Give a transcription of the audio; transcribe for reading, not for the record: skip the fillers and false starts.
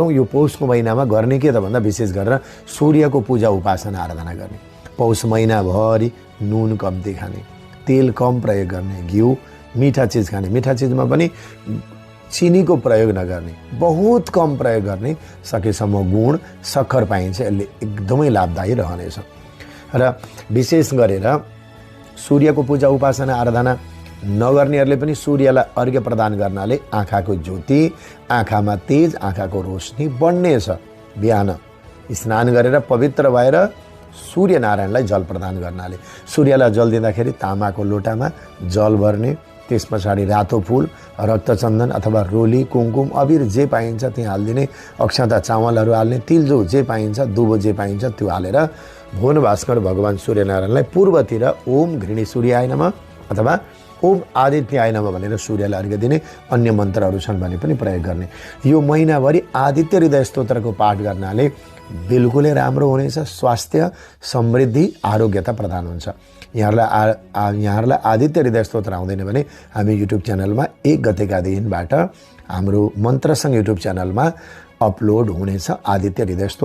यो पौषको महिनामा गर्ने के त भन्दा विशेष गरेर सूर्यको पूजा उपासना आराधना गर्ने। पौष महिनाभरि नुन कम्ती खाने, तेल कम प्रयोग गर्ने, घिउ मिठा चिज खाने, मिठा चिजमा पनि चिनीको प्रयोग नगर्ने, बहुत कम प्रयोग गर्ने, सकेसम्म गुण सक्खर पाइन्छ, यसले एकदमै लाभदायी रहनेछ। र विशेष गरेर सूर्यको पूजा उपासना आराधना नगर्नेहरूले पनि सूर्यलाई अर्घ्य प्रदान गर्नाले आँखाको ज्योति, आँखामा तेज, आँखाको रोशनी बढ्नेछ। बिहान स्नान गरेर पवित्र भएर सूर्यनारायणलाई जल प्रदान गर्नाले, सूर्यलाई जल दिँदाखेरि तामाको लोटामा जल भर्ने, त्यस पछाडि रातो फुल, रक्तचन्दन अथवा रोली, कुमकुम, अबिर जे पाइन्छ त्यहाँ हालिदिने, अक्षता चामलहरू हाल्ने, तिलजो जे पाइन्छ, दुबो जे पाइन्छ त्यो हालेर भुवन भास्कर भगवान सूर्यनारायणलाई पूर्वतिर ओम घृणी सूर्याय नमः अथवा ओम आदित्याय नमः भनेर सूर्यलाई अर्घ्य दिने। अन्य मन्त्रहरू छन् भने पनि प्रयोग गर्ने। यो महिनाभरि आदित्य हृदय स्तोत्रको पाठ गर्नाले बिल्कुलै राम्रो हुनेछ। स्वास्थ्य, समृद्धि, आरोग्यता प्रदान हुन्छ। यहाँहरूलाई आदित्य हृदय स्तोत्र आउँदैन भने हामी युट्युब च्यानलमा 1 गतेका दिनबाट हाम्रो मन्त्रसँग युट्युब च्यानलमा अपलोड हुनेछ आदित्य हृदय स्तोत्र।